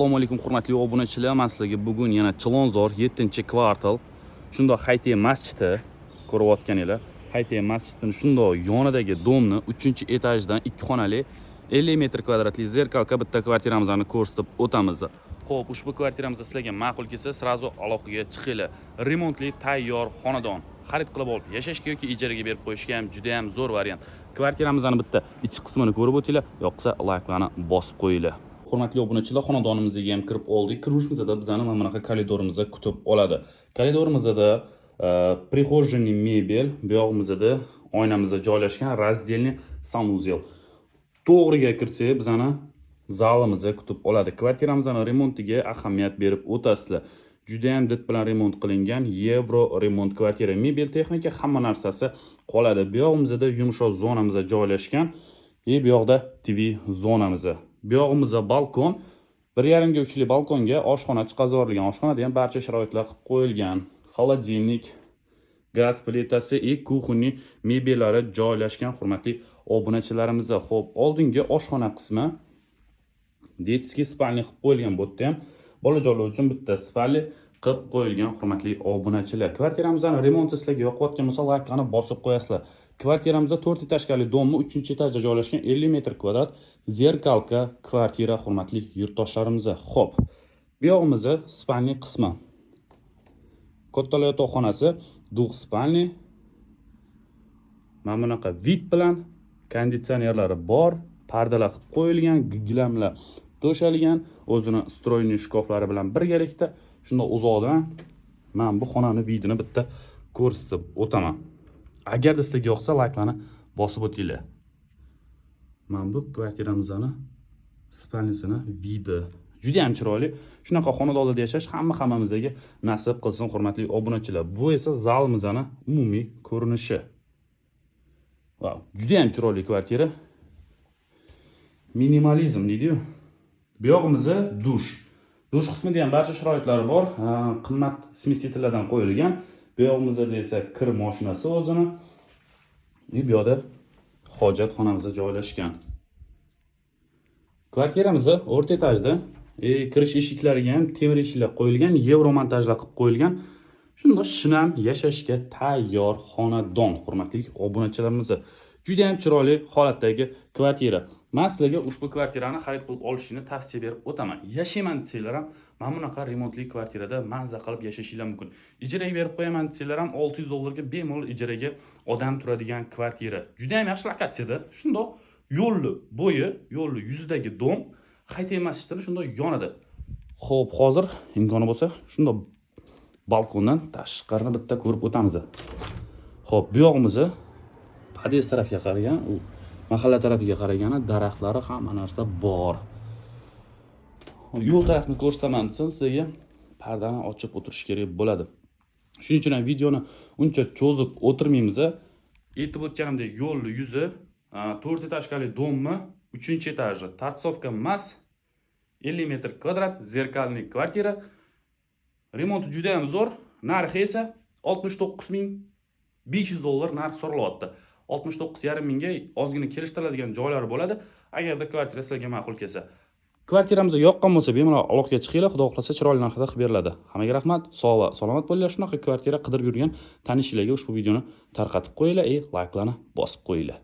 Assalomu alaykum, hurmatli obunachilar. Man sizlarga bugun yana Chilonzor, 7-kvartal, shundoq Haytiya masjidi ko'rayotganinglar. Haytiya masjidining shundoq yonidagi дом ni 3-etajdan 2 xonali, 50 metr kvadratli зеркалка bitta kvartiramizni ko'rsatib o'tamiz. Xo'p, ushbu kvartiramiz sizlarga ma'qul kelsa, сразу aloqaga chiqinglar. Remontli tayyor xonadon. Xarid qilib olib yashashga yoki ijaraga berib qo'yishga ham juda ham zo'r variant. Kvartiramizni bitta ichki qismini ko'rib o'tinglar, yoqsa layklarni bosib qo'yinglar. Hurmatli obunachilar, xonadonimizga ham kirib oldik. Kirishimizda bizani mana bunaqa koridorimizda kutib oladi. Koridorimizda прихожий mebel, bu yog'imizda oynamizda joylashgan раздельный санузел. To'g'riga kirsak, bizani zalimizda kutib oladi. Kvartiramizni remontiga ahamiyat berib o'tasizlar. Juda ham did bilan remont qilingan, yevro remont kvartira, mebel, texnika, hamma narsasi qoladi. Bu yog'imizda yumshoq zonamizda joylashgan и bu yoqda TV zonamiz. Bu yog'imizda balkon, 1,5 ga 3lik balkonga oshxona chiqazib yuborilgan. Oshxonada ham barcha sharoitlar qilib qo'yilgan. Холодильник, gaz plitasi и кухонный mebellari joylashgan, hurmatli obunachilarimiz. Xo'p, oldingi oshxona qismi, детский спальня qilib qo'yilgan. Bu yerda ham bolajonlar uchun bitta спальня qilib qo'yilgan, hurmatli obunachilar. Kvartiramizni remonti sizlarga yoqayotgan bo'lsa, layklarni bosib qo'yasizlar. Kvartiramizda 4 этажка li дом ni 3-etajda joylashgan, 50 metr kvadrat зеркалка kvartira, hurmatli yurtdoshlarimiz. Xo'p, bu yog'imizda спальня qismi. Kattalar yotoqxonasi, двухспальный. Mana bunaqa вид bilan, konditsionerlari bor, pardalar qilib qo'yilgan, gilamlar to'shalgan, o'zini встроенный shkaflari bilan birgalikda. Shunda uzoqdan man bu xonani вид ini bitta ko'rsatib o'taman. Agarda sizlarga yoqsa, layklarni bosib o'tinglar. Mana bu kvartiramizni спальня sini вид i juda ham chiroyli. Shunaqa xonadonlarda yashash hammamizga nasib qilsin, hurmatli obunachilar. Bu esa zalimizni umumiy ko'rinishi. Vau, juda ham chiroyli kvartira. Minimalizm deydi-yu. Bu yog'imizda dush. Dush qismida ham barcha sharoitlari bor. Ha, qimmat смеситель lardan qo'yilgan. Bu yog'imizda esa kir mashinasi o'zini. И bu yoqda hojatxonamiz joylashgan. Kvartiramiz o'rta etajda. Kirish eshiklariga ham temir eshiklar qo'yilgan, yevro montajlar qilib qo'yilgan. Shundoq shinam yashashga tayyor xonadon, hurmatli obunachilarimiz. Juda ham chiroyli holatdagi kvartira. Men sizlarga ushbu kvartirani xarid qilib olishni tavsiya berib o'taman. Yashayman desanglar ham, mana bunaqa remontli kvartirada mazza qilib yashashinglar mumkin. Ijaraga berib qo'yaman desanglar ham, 600 dollarga bemalol ijaraga odam turadigan kvartira. Juda ham yaxshi lokatsiyada. Shundoq yo'lni bo'yi, yo'lni yuzidagi дом, Haytiya masjidini shundoq yonida. Xo'p, hozir imkoni bo'lsa, shundoq balkondan tashqarini bitta ko'rib o'tamiz. Xo'p, bu yog'imizni podъезд tarafga qaragan, u mahalla tarafiga qaragani daraxtlari, hamma narsa bor. Yo'l tarafni ko'rsataman desam, sizlarga pardani ochib o'tirish kerak bo'ladi. Shuning uchun ham videoni uncha cho'zib o'tirmaymiz. Aytib o'tganimdek, yo'lni yuzi, 4 этажка li дом ni 3-etaji. Торцовка emas, 50 metr kvadrat, зеркальный kvartira. Remonti juda ham zo'r. Narxi esa 69 500 dollar narx so'ralyapti. 69,5 mingga ozgina kelishtiriladigan joylari bo'ladi, agarda kvartira sizlarga ma'qul kelsa. Kvartiramiz yoqqan bo'lsa, bemalol aloqaga chiqinglar, xudo xohlasa, chiroyli narxda qilib beriladi. Hammaga rahmat, sog' va salomat bo'linglar. Shunaqa kvartira qidirib yurgan tanishinglarga ushbu videoni tarqatib qo'yinglar, layklarni bosib qo'yinglar.